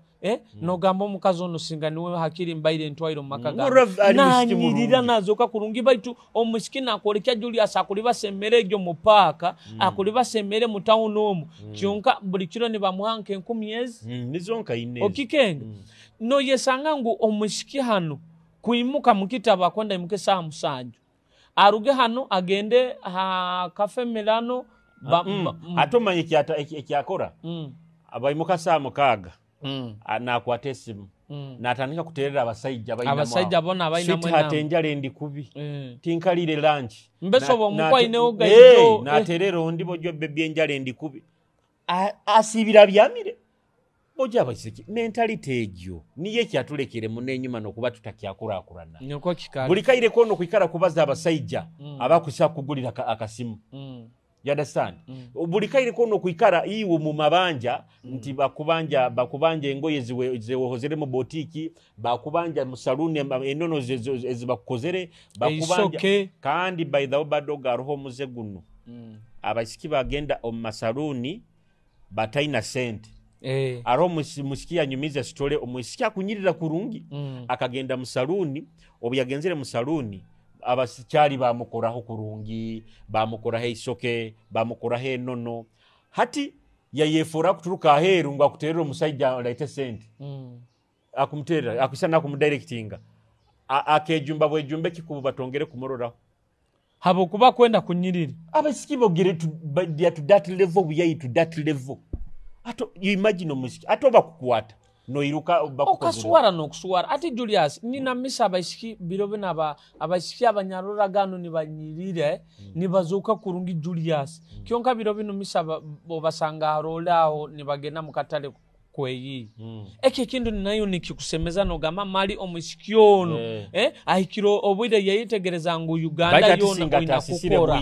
Nogamba omukazi ono singa niwe hakiri mbaire ntwaire mu maka gange. Murov ali musiki Nanyirira mulungi. nazoka kurungi baitu omusiki nakolekya Julius akulibasa emmere egyo mu paaka, akulibasa emmere mu town omwo. Kyonka buli kiro ne bamuha nka enkumi ezi. Nizo nka ine ezi. Okikenga. Noyesanga ngu omusiki hano kuimuka mukitabo akwenda imuke saa 7. Aruge hano agende ha Cafe Milano Ate omanyi ekyakora? Abaimuka saa 6. Nakwata esimu. Natandika kuterera abasajja balina Abasajja mwawo. bona abalina Sweetheart, mwena. enjala endi kubi. Tinkalire lunch. Mbese oba omukwa ainewo gaijo, Naterera ondi bojjo bebi enjala endi kubi. Asiibira byamire. Bojja abaisiki mentality egyo niyo ekyatulekere muno enyuma n'okuba tutakyakulaakulana. Nyoko kikali. Buli kaire kono kwikara kubaza abasajja abakusa kugulira akasimu. You understand? Buli kaire kono kuikara iwe mu mabanja nti bakubanja engoye zewohozere mu botiki, bakubanja mu saluni enono ezibakukozere, bakubanja. Kandi by the way badoga aroho muze guno. Abaisiki bagenda omu masaluni bataina sente. Aroho musiki yanyumiza sitole omusiki akunyirira kurungi. Akagenda mu saluni, obu yagenzere mu saluni abasikyali bamukoraho kurungi, bamukoraho isoke, bamukoraho enono. Hati yayefora kuturuka aheru ngo akuterera omusajja alaite sente. Akumuterera, akusana kumudirectinga. Akejumba bwejumbe kikubu batongere kumororaho. Habo kuba kwenda kunyirira. Abasiki bogere to that level, we are to that level. Ato you imagine omusiki ato bakukwata noiruka okaswara nokuswara. Ati Julius nina misa abaisiki birobe naba abaisiki abanyarora gano nibanyirire nibazuka kurungi Julius. Kyonka birobe no misa obasanga arolao nibagenda mukatale kweyi. Eke kindu ninayo nikikusemeza nogamba mali omusiki ono. Ahikiro obwire yayitegereza ngu Uganda yona oyina kukora.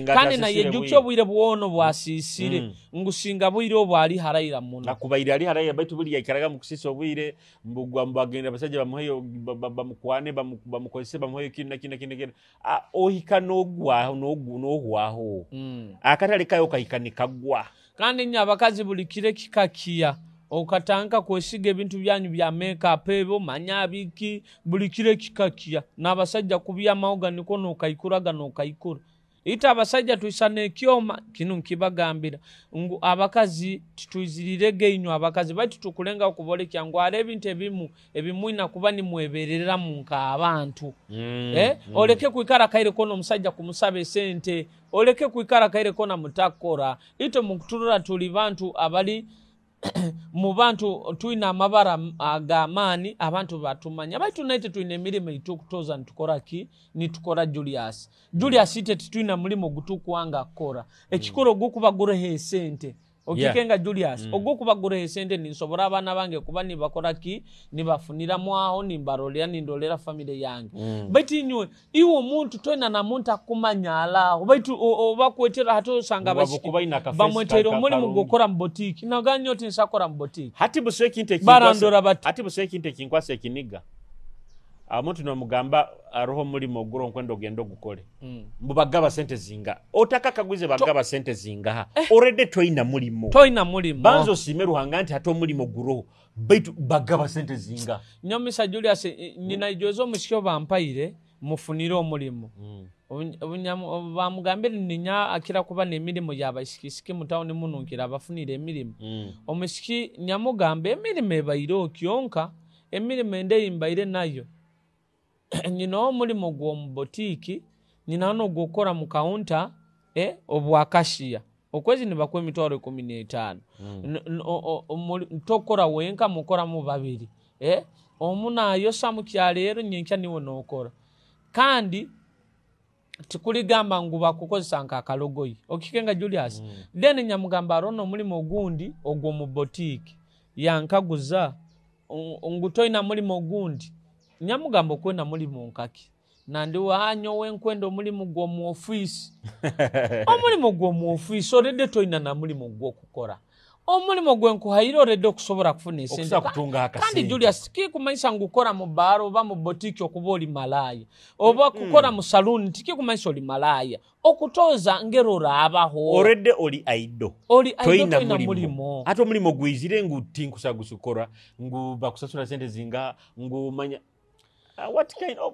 Kandi na yejukyo obwire bwono bwasisire. Ngu singa bwire obwo ali haraira muno. Nakubaire ali haraira baitu buli yaikaraga mu kusisa obwire mbugwa mbagenda basajja bamuheyo bamukwane bamukozese bamuheyo kina kina kina. Ohika nogwa nohwaho. Akatale kayo kahika nikagwa. Kandi nya abakazi buli kire kikakia okatanka kwesiga ebintu byanyu bya makeup ebo manya biki buli kire kikakia n'abasajja kubya maoga niko nokaikuraga nokaikura. Ita abasajja tuisane ekyoma kinu nkibagambira ngu abakazi tituizirirege inyo abakazi baitu tukulenga okubolekya ngu are ebintu ebimu ebimwina kuba nimweberera mu nka abantu. Oleke kuikara kaire kono omusajja kumusaba esente, oleke kuikara kaire kona mutakora. Ito mukuturura tuli bantu abali mu bantu tuina amabara agamaani abantu batumanya baitu naite tuina emirimu itukutoza nitukora ki nitukora Julius. Julius ite tuina mulimo gutukwanga kora ekikoro gukubagureho esente okikenga Julius ogukubagureho esente ninsobora abana bange kuba nibakora ki nibafunira mwaho nimbarolera nindolera family yange. Baitu inywe iwe omuntu toina na muntu akumanya alaho baitu obakwetera hato osanga abashiki bamwetera omulimu gukora mu botiki naganyo oti nsakora mu botiki. Hati buswe ekintu ekinkwasa, hati buswe ekintu ekinkwasa ekiniga omuntu nomugamba aroho omulimo oguro nkwenda ogenda ogukole. Mbubagaba sente zinga otaka kaguze bagaba sente zinga already toina mulimo, toina mulimo banzo osime Ruhanga nti hati omulimo guroho baitu bagaba sente zinga. Nyomisa Julius nina ijozo omusikyo bampaire mufunire omulimo. Bamugambire ninya akira kuba n'emirimu y'abasikisiki mu tawuni muno nkira abafunire emirimu. Omusiki nyamugambe emirimu ebaire okyonka emirimu endeyi mbaire nayo. Nyina omulimu gw'omu botiki, nyina n'ogwokora mu kaunta obwakashiya okwezi nibakwa emitwaro 15. Ntokora wenka mukora mu babiri. Omu nayosa mu kyalero nyenkya niwe nokora. Kandi tikuligamba ngu bakukozesa nka akalogoyi. Okikenga Julius. Then nyamugamba arono omulimu ogundi ogwo mu botiki yankaguza ngu toina mulimu ogundi. Nyamugamba okwenda mulimu nkaki nandi wanyo wenkwenda omulimu gw'omu office. Omulimu gw'omu office already toina na mulimu gw'okukora. Omulimu gwenkuhaire already okusobola kufuna esente. Kandi Julius kikumanyisa ngu kukora mu bar oba mu botiki okuba oli malaya oba kukora mu saloon tikikumanyisa oli malaya. Okutoza ngero orabaho already oli aido, oli aido toina mulimo. Ate omulimu gwizire ngu tinkusagusukora ngu bakusasula sente zinga ngu manya what kind of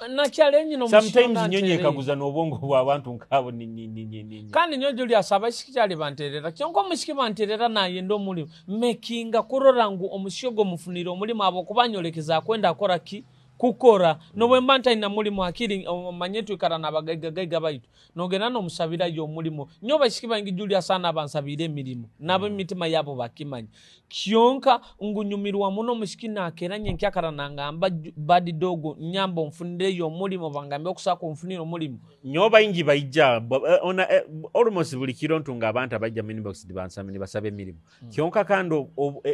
nakyale nyino sometimes nyonye kaguza n'obwongo bw'abantu nkabo ni kandi nyo Julius abaisiki kyali banterera kyonka omusiki banterera nayenda omulimu makinga kurora ngu omusyogo mufunire omulimu abo kubanyolekeza kwenda akora ki kukora nobwe mba ntaina mulimu akiri omanye twikara n'abagaiga baitu nogenda n'omusabira yo omulimu nyo baisiki bangi Julius ana bansabira emirimu nabo emitima yabo bakimanyi kyonka ngunyumirwa muno omusiki nakera nyenkyakara nangamba bad dog nyamba onfunireyo omulimu bangambe okusaka onfunire omulimu. Nyo baingi baija ona almost buli kiro ntunga abantu abaija mu inbox bansaba nibasaba emirimu. Kyonka kandi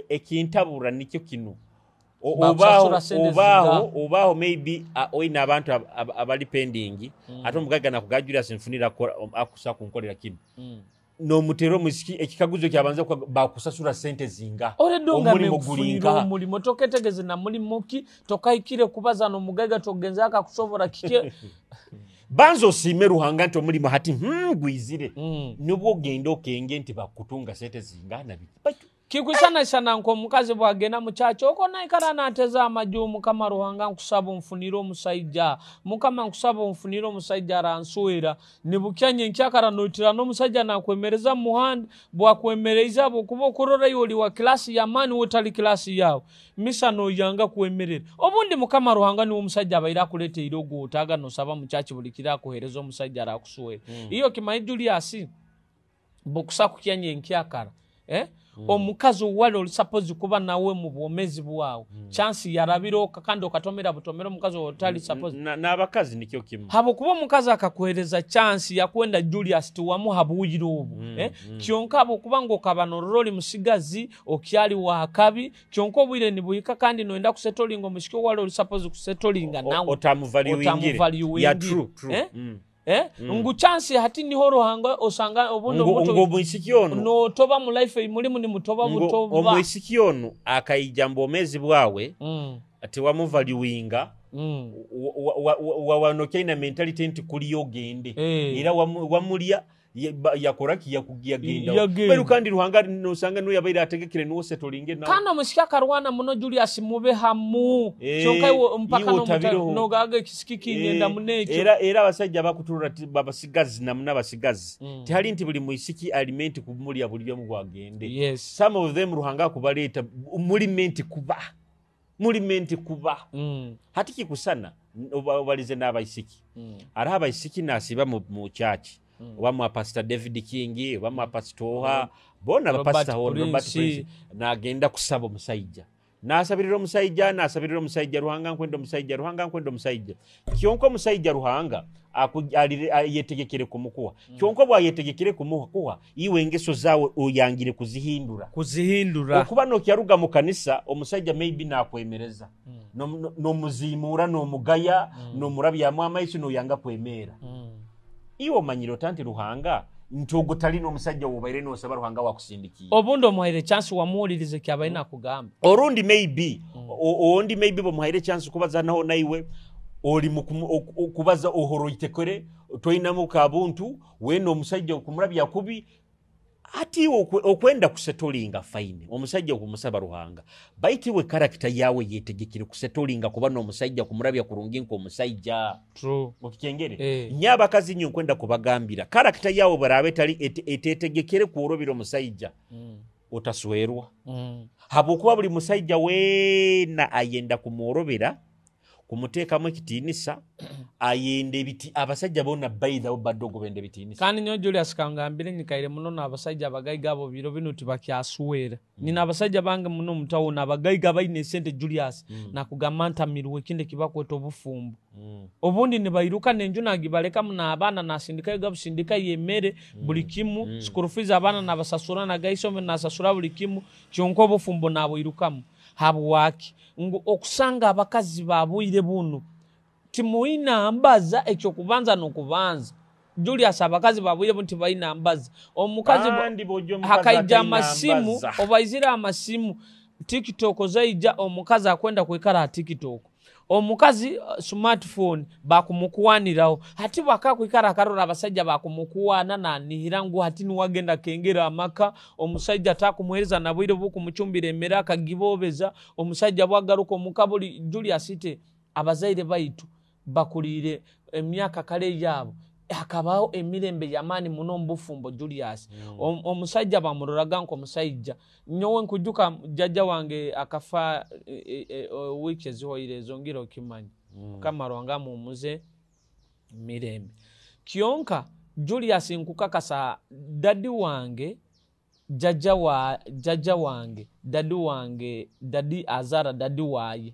ekintabura nikyo kino. Bakusasura sente Obaaho zinga. Obaaho maybe oine abantu abali pending, ate omugagga nakugaa, "Julius, nfunira akusa kunkolera kino." N'omutera omwisiki ekikaguzo kyabanza bakusasura sente zinga? Oredde nga Omulimu nenkufunira gulinga omulimu, toketegeze na mulimu ki, tokahikire kubaza n'omugaiga, togenza akakusobora kike. Banza osiime Ruhanga nti omulimu hati gwizire. Nibwo ogenda okenge nti bakutunga sente zingana biki. Baitu Kikwisanaisana nk'omukazi bwagenda mu kyaki oko naikara nateza amaju, "Mukama Ruhanga, nkusaba onfunire omusaija. Mukama, nkusaba onfunire omusaija aranswera." Nibukya nyenkyakara noitira n'omusaija nakwemereza mu muhanda. Bwakwemereiza, bwokuba okurora iwe oli wa kilasi y'amaani, wotali kilasi yawe, misa noyanga kwemerera. Obundi Mukama Ruhanga niwe omusajja abaire akuleteire ogwo otaga nosaba mu kyaki buli kiro akuhereza omusajja arakuswera. Iyo kimanyi, Julius, bukusa kukya nyenkyakara, eh? Omukazi owali oli suppose kuba nawe mu bwomezi bwawe, chance yarabiroka kandi okatomera butomera omukazi otali suppose. N'abakazi nikyo kimu. Habwokuba omukazi akakuhereza chance yakwenda, Julius, tiwamuha bwire obu, eh? Kyonka habwokuba ngu okaba norora oli musigazi okyali wakabi, kyonka obwire nibuhika kandi noyenda kusetolinga omusiki owali oli suppose kusetolinga nawe. Otamuvaluingire. Otamuvaluingire. Yeah, true, true. Eh? Eh? Ngu chance hati niho Ruhanga osanga obundi omuntu Ngu omwisiki ono notoba mu life mulimu nimutoba ngu butoba. Omwisiki ono akaija mu bwomezi bwawe, tewamuvaluinga. Wawano kyaina mentality nti kuliyo ogende. Era wamulya yakoraki, yagenda. Yagenda. Baitu kandi Ruhanga nosanga niwe yabaire ategekere niwo setolinge nawe. Kandi omusiki akarwana muno, Julius, mube hamu. Kyonka iwe mpaka Iwe otabireho. Nogaga ekisiki kinyenda munekyo. Era abasajja bakuturura babasigazi namuna abasigazi, tihali nti buli mwisiki ali meant kumulya buli omu gwagende. Some of them Ruhanga akubaleeta muli meant kuba, muli meant kuba. Hati kikusana obalize n'abaisiki. Hariho abaisiki nasiba mu church, oba mwa Pastor David King, oba mwa Pastor oha bona. Robert Abapasita hona, Robert Prince. Prince, nagenda kusaba omusajja, nasabirira omusajja, nasabirira omusajja, "Ruhanga, nkwenda omusajja. Ruhanga, nkwenda omusajja." Kyonka omusajja Ruhanga yetegekere kumukuha. Kyonka bwayetegekere kumukuha, iwe engeso zawe oyangire kuzihindura. Kuzihindura. Okuba nokyaruga mu kanisa, omusajja maybe nakwemereza, nomuzimuura, nomugaya, nomurabyamu amaiso, noyanga kwemeera. Iwe omanyire ota nti Ruhanga nti ogwo tali n'omusajja wobaire nosaba Ruhanga wakusindikiye? Obundi omuhaire chance, wamuwulirize kyabaire nakugamba. Orundi maybe ondi maybe bomuhaire chance kubaza naho, naiwe oli okubaza ohoroitekere, toinamu kabuntu wena omusajja okumurabya kubi. Ati iwe okwenda kusetolinga, fine, omusajja okumusaba Ruhanga, baitu iwe character yawe yetegekere kusetolinga kuba n'omusajja kumurabya kurungi nk'omusajja? True. Okikengere? Eh. Nye abakazi nyo nkwenda kubagambira, character yawe bweraaba etali etetegekere kworobera omusajja, otaswerwa. Habwokuba buli musajja weena ayenda kumworobera, kumuteekamu ekitiinisa, ayenda ebiti. Abasajja boona baithawo badogo benda ebitiinisa. Kandi nyo Julius, kangambire, nyikaire muno n'abasajja abagaiga abo biro bino tibakyaswera. Nina abasajja bange muno mutawuni abagaiga baine esente, Julius, nakugamba ntamirwe ekindi ekibakweta obufumbo. Obundi nibairuka nenju nagibalekamu n'abaana, nasindikayo gabusindikayo emere buli kimu, school fees abaana nabasasura, nagaisomero nasasura buli kimu, kyonka obufumbo nabwirukamu. Habwaki? Ngu okusanga abakazi babwire buno timuina mbaza. Ekyokubanza nokubanza, Julius, abakazi babwire buno tibaina mbaza. Omukazi Kandi bw'ojja omukazi hakaija atalina amasimu, mbaza. Obaizire amasimu, TikTok zaija, omukazi akwenda kwikara ha TikTok. Omukazi smartphone bakumukwaniraho. Hati bwakakwikara akarora abasajja bakumukwana, nanihira ngu hati niwagenda kengera amaka. Omusajja atakumuhereza nabwire bwokumucumbira emere, akagibobeza. Omusajja bwagaruka omuka buli, Julius, ite abazaire baitu bakulire emyaka kale yaabo, hakabaho emirembe yamaani muno omu bufumbo, Julius. Omusajja bamuroraga nk'omusajja. Nyowe nkujuka jjajja wange akafa wiiki ezihoire ezo, ngira okimanya. Mukama Ruhanga amuhumuze mirembe. Kyonka Julius, nkukakasa, daddy wange. Jjajja wange, daddy wange, daddy azaara daddy waaye,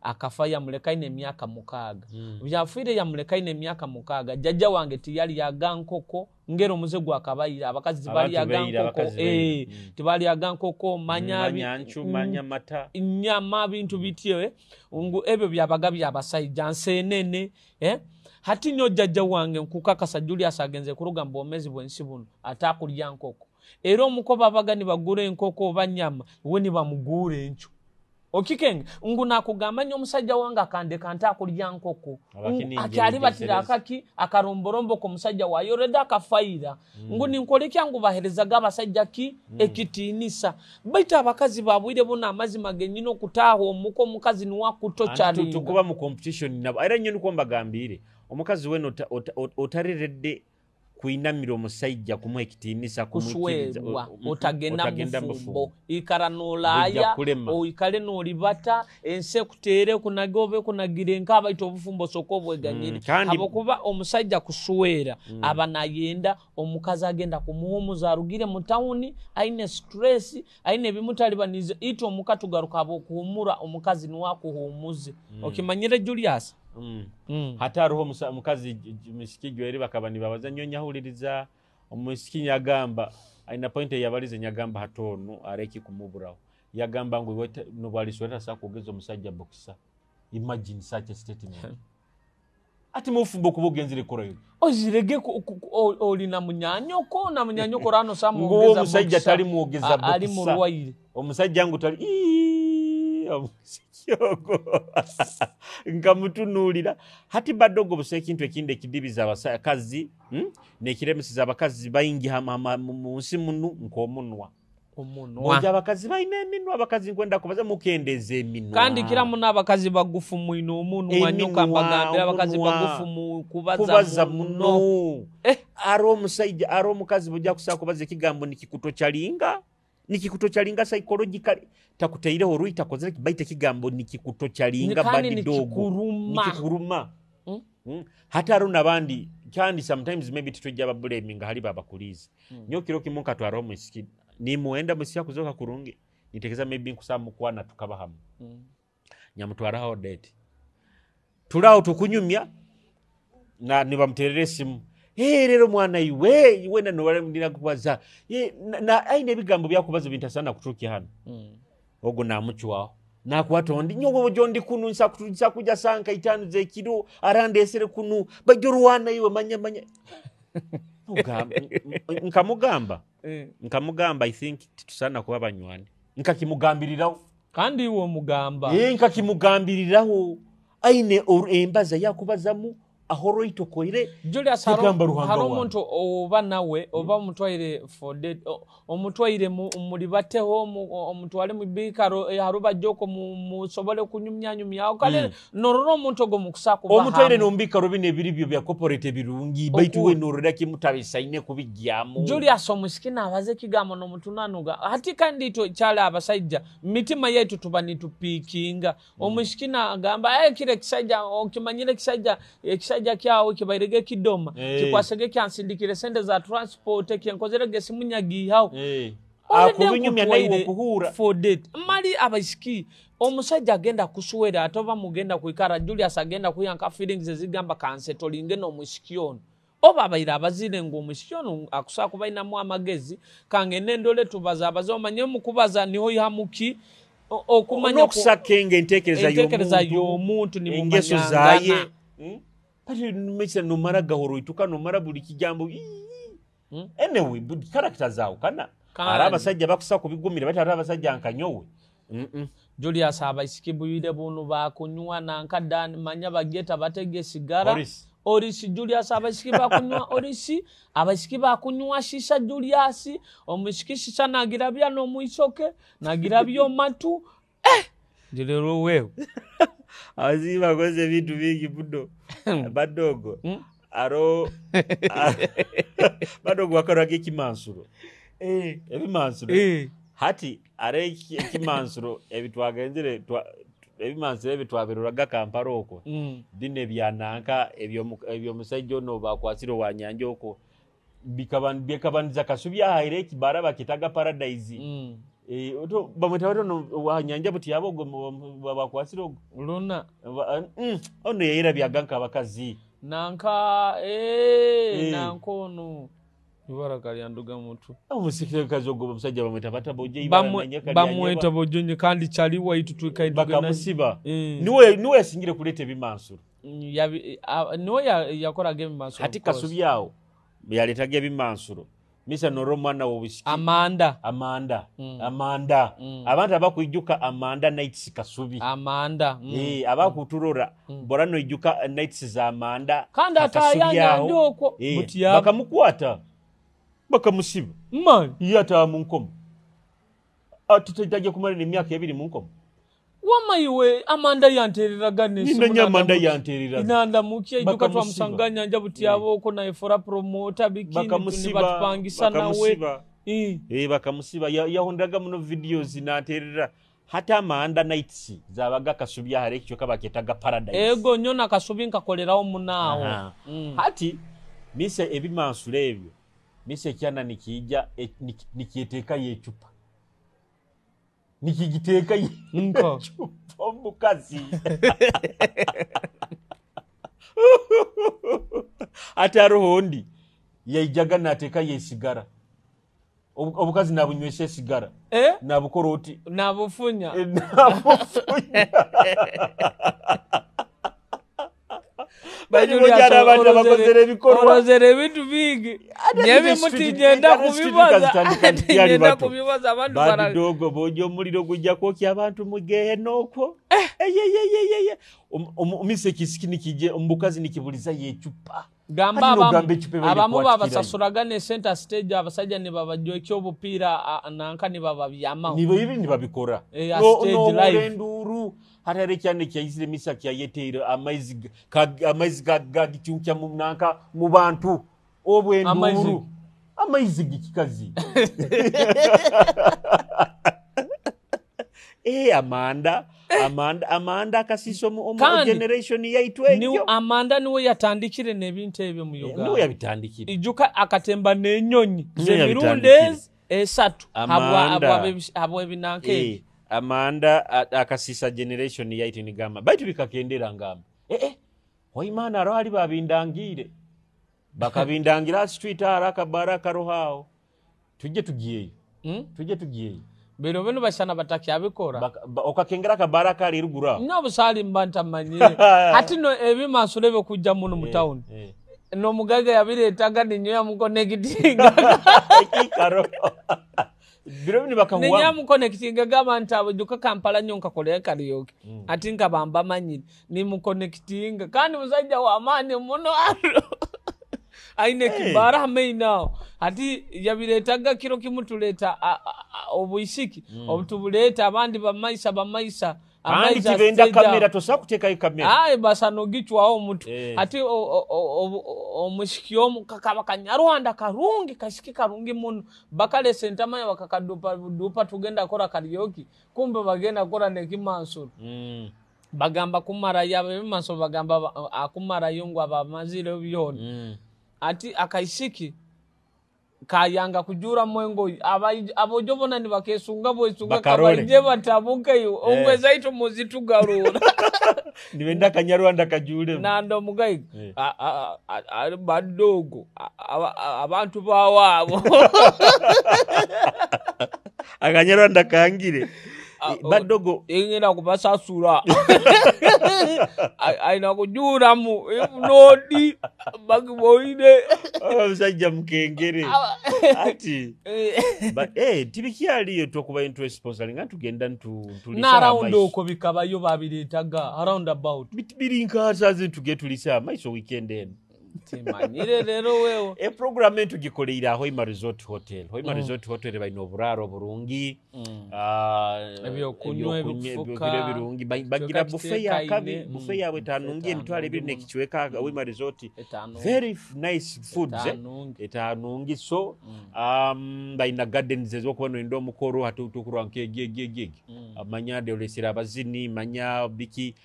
akafa yamuleka aine emyaka 6. Byafiire yamuleka aine emyaka 6. Jjajja wange tiyalyaga nkoko, ngera omuze gwakabayira abakazi tibalyaga Abantu beira, nkoko, abakazi beira. Tibalyaga nkoko, manya manya nchu, manya mata, nyama, bintu bityo, ngu ebyo byabaga byabasajja, nsenene, Hati nyo jjajja wange nkukakasa Julius agenze kuruga mu bwomezi bw'ensi buno atakulya nkoko. Era omuko babaga nibagura enkoko oba nyama, we nibamugura encu. Okikenge ngu nakugamba nyo omusajja wange akandeka ntakulya nkoko. Abakini Akyali njeri batira njesereza. akaki akaromborombo ko musajja wayo reda akafaira. Ngu ninkolekya ngu baherezaga abasajja ki ekitiinisa. Baitu abakazi babwire buno amazima genyine okutaaha omuko omukazi niwakutocharinga. Tukuba mu competition nabo. Era nnyo niko mbagambire. Omukazi weno otariredde kuinamira omusajja kumuha ekitiinisa, kumwikiriza, Kuswerwa, otagenda otagenda mu mu bufumbo. bufumbo. Ikara n'olaaya, Bujja kulema. Oikale n'olibata, ensi ekuteere, ekunage oba ekunagire nka abaita obufumbo osooke obweganyire. Kandi Habwokuba omusajja kuswera, aba nayenda omukazi agenda kumuhumuza arugire mu tawuni, aine stress, aine ebimutalibanize, itwe omuka tugaruka habwokuhumura, omukazi niwe akuhumuze. Okimanyire Julius? Hata hariho omukazi misiki gweri bakaba nibabaza nnyo nyahuliriza omusiki nyagamba aina point eyabalize nyagamba hatono areki kumuburaho yagamba ngu iwe nobwaliswera sa kugeza omusajja boxer. Imagine such a statement. Ati mufumbo kubugenzire korayo. Ozirege oli na munyanyoko na munyanyoko rano sa Ngo mwogeza omusajja boxer. tali mwogeza Ali boxer. murwaire. Omusajja ngu tali, ii, omusajja ogwo. Nkamutunuulira. Hati badogo busa ekintu ekindi ekidibiza abakazi, N'ekiremesiza abakazi baingi mu nsi munu nk'omunwa. Omunwa. Moja abakazi balina eminwa, abakazi nkwenda kubaza mukendeeza eminwa. Kandi kira muno abakazi bagufu mwino omunwa, Eminwa, nyoka mbagambira abakazi omunwa. bagufu mu kubaza Kubaza muno. muno. Ari omusajja, ari omukazi bujja kusaba kubaza ekigambo nikikuto kyalinga. Nikikuto kyalinga psychologically. Takuteireho oruyi takozere baita ekigambo nikikuto kyalinga Kandi badi dogo. nikikuruma. Nikikuruma. Hata ari nabandi kandi sometimes maybe titujja bablaming hali babakuliza. Nyo kiro kimu nkatwara omusiki nimuenda musya kuzoka kurungi nitekeza maybe nkusaba mukwana tukaba hamu. Nyamutwaraho date. Tulao tukunyumya na nibamuterera esimu. Hey, rero mwana iwe, iwe na nowale ndina kubaza. Ye, na aine ebigambo byakubaza bintasana kuturukia hano. Ogo namuchwao. Nakwata ondi nyowe bojo ndi kunu nsa kuja sanka itanu zekiro arandesere kunu bajorwana iwe manya manya. Nkamugamba. Nkamugamba I think titusana kuba banywani. Nkakimugambiriraho. Kandi iwe omugamba. Nkakimugambiriraho. Aine embaza yakubazamu ahoro itokoire. Julius, Kigamba Ruhanga haro wange. omuntu oba nawe, oba omutwaire for date, omutwaire mulibateho, omutwale mu bikaro, haruba joko musobole kunyumyanyumyaho. Kale norora omuntu ogwo mukusa kuba Omutwaire hamu. nombikaro bino ebiri byo bya corporate ebirungi, baitu we norora kimutabisaine kubijyamu. Julius omusikina abaze ekigambo n'omutunanuga. Hati kandi itwe kyali abasajja, mitima yaitu tuba nitupiikinga. Omusikina agamba, kire kisajja, okimanyire kisajja, ekisajja kyawe kibairege kidoma. Kikwasege kyansindikire sente za transport, kyenkozerege simunyagihawo. Olede Akubinyumya naye nkutwaire okuhura. for date. Mali abaisiki, omusajja agenda kuswera, ate oba mugenda kwikara, Julius agenda kuyanka feelings ezigamba kansetolinge n'omusiki ono. Oba abaire abazire ngu omusiki ono akusobola kuba ayinamu amagezi, kangende ndole tubaza abaze, omanye mukubaza niho ihamuki, okumanya N'okusakenga enteekereza enteekereza y'omuntu, y'omuntu engeso nimumanyangana. zaye. Kati numesa nomara gahoro ituka nomara buli kijambo. Anyway, but character zaawo kana. Kandi. Ari abasajja bakusa kubigumira, bati ari abasajja nkanyowe. Julius abaisiki bwire buno bakunywa nanka dan manya bageta batege sigara. Orisi. Orisi Julius abaisiki bakunywa orisi, abaisiki bakunywa shisha Julius, omusiki shisha nagirabya n'omwisoke, nagirabya omatu. Njirero wewe. Abazibi bakoze ebintu bingi buno. Badogo. Aro badogo bakoraga ekimansuro. Ebimansuro. Hati are ekimansuro ebitwagenzere ebimansuro ebitwaberuraga Kampala okwo. Bino ebyananka ebyomusajja ono bakwasire wa nyanja okwo. Bikabandiza Kasubi ahaire ekibara bakitaga Paradise. Bamweta batono wanyanja buti yabo bakwasire ogo luna ono yayira byaganka abakazi nanka nankono ibara kalyanduga mutu omusikirekazi ogwo omusajja bamweta bataboje bamweta bojonye kandi chali waitu tukaida bakamusiba. Niwe yasingire kuleta ebimansuro. Niwe yakoraga ebimansuro hati Kasubi awo yaletaga ebimansuro misa noro mwana wobusiki Amanda. Amanda. Abantu abakwijuka Amanda Nights Kasubi Amanda. Abakuturora bora noijuka Nights za Amanda kandi atayanya ndoko bakamukwata bakamusiba man yata mu nkomo atutaje kumara emyaka 2 mu nkomo. Wama iwe Amanda yantereraga nesimu Amanda yantereraga inanda mukiye ijuka twamusanganya nja buti yabo ko na efora promoter bikini tubatupangisa nawe bakamusiba yahondaga muno videos nanterera hata Amanda Nights zabaga Kasubi hare ekyo kabaketaga Paradise. Ego nyona Kasubi nkakolerawo munaawo. Hati mise ebimansula ebyo mise kyana nikija nikieteka yechupa nikigiteka nko omukazi ate aroho ndi yaijaga nateka yesigara obukazi nabunywesa esigara nabukora oti nabufunya orozere ebintu bingi nyebimuti nyenda kubibaza abantu badidogo bojo omuliro gujja kwokya abantu mugehena okwo. Omise kisiki nikije omukazi nikibuliza yechupa gamba abamu babasasuraga ne center stage abasajja ne babajwekya obupiira nanka ne bababyamaho nibo ibi nibabikora no nduru hatare cyane kyayizire misa kyayeteire amaizi gagicyunkya mu nanka mu bantu obwenduru amaizi gikikazi. Amanda akasiso mu generation yaitwe ni Amanda niwe yatandikire nebintu ebyo mu Uganda. Niwe yabitandikire ijuka akatemba nenyonyi zemirundi esatu habwa ebinanke. Amanda akasisa generation yaitu nigamba baitu bikakendera ngamba waimana aro ali babindangire bakabindangira street araka baraka rohao tujye tugiyeyo tujye tugiyeyo bino bino bashana batakyabikora okakengera kabaraka ali rugura no busali mbanta manyire hati no ebimansule byo muno mu town no mugaga yabiretaga ninyo yamuconnectinga ekikaro biro bino bakahuwa ninyo yamuconnectinga gamba nti juka Kampala nyo nkakolera karaoke ati nkabamba manyire nimuconnectinga kandi musajja wa amani muno aine kibara maina ati yabiretaga kiro kimutuleta obuisiki obutubuleta abandi bamaisa kandi kibenda kamera tosa kuteka kamera aye basa nogichwaho omuntu ati omushiki omu kakaba kanyarwanda karungi kashiki karungi muno bakale sentamanya bakakadupa dupa tugenda kora karaoke kumbe bagenda kora nekimansuro. Bagamba kumara yabe bimanso bagamba akumara yongwa abamazire byona. Ati akaishiki kayanga kujura mwengo abojo bona nibakesunga bwesunga kabaje batabuka yo ongwe zaitu muzitugarura nibenda kanyarwanda kajule nando mugai badogo abantu bawaabo akanyarwanda kangire badogo ingenda kubasasura aina kujuramu nodi bagiboine omusajja mukengere ati but tibikyaliyo tokuba interest sponsoring tugenda ntulisa na round oko bikabayo babiretaga around about birinka sazi tugetulisa maiso weekend eno timanyire rero wewe e program entugikoleira Hoima Resort Hotel. Hoima Resort Hotel balina oburaro burungi, ebyokunywa ebikufuka ebirungi, bagira buffet ya kabi, buffet yawe tanungi emitwalo ebiri nekichweka Hoima Resort. Very nice foods etanungi. So balina gardens ezokuba noyenda omukoro hatutukurwa nkegegegege amanya deolesera abazini manya biki.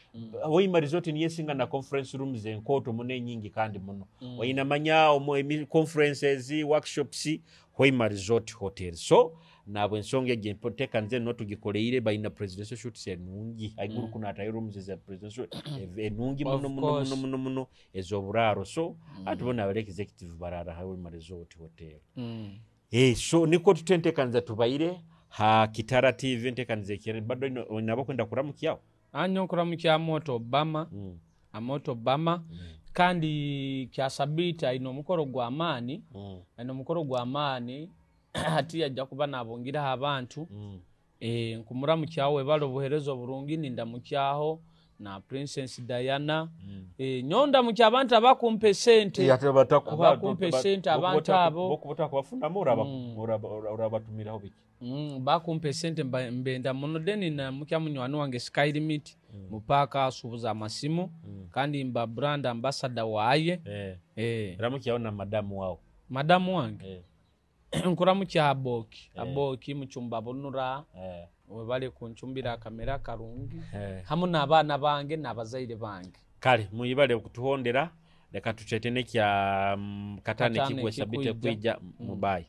Hoima Resort niyesinga na conference rooms enkoto mune nyingi kandi muno. muno. Oina manya omu conferences, workshops, Hoima Resort Hotel. So nabwo ensonga egi enteekaniza eno tugikoleire, balina presidential suites enungi aiguru kuno, atayo rooms eza presidential enungi muno Of muno course. muno muno muno ez'oburaaro. So ati bona abali executive barara Hoima Resort Hotel. So niko tutenteekaniza tubaire ha Kitara TV, enteekaniza ekere bado onaba kwenda kuramukyaho. Anyo nkuramukya Amoto Obama. Amoto Obama kandi kyasabiti aine omukoro gw'amaani, aine omukoro gw'amaani hati ajja kuba nabungiraho abantu. Nkumuramukyaaho, webale obuheereza oburungi. Nindamukyaho na Princess Diana. Nyowe ndamukya abantu abakumpa esente, abakumpa esente, abantu abo. Bokubafunamu orabatumiraho biki? Bakumpa esente mbenda muno. Then namukya munywani wange Sky Limit mupaaka asuubuza amasimu kandi mba brand ambassador waye. Ramukyaho na madamu wawe. Madamu wange nkuramukya Aboki. Aboki muchumba bunura, webale kunchumbira akamera karungi, hamu n'abaana bange n'abazaire bange. Kale muyibale okutuhondera, leka tucete nekya katano Katano ekigwe sabite ekikwija. kwija mubayi.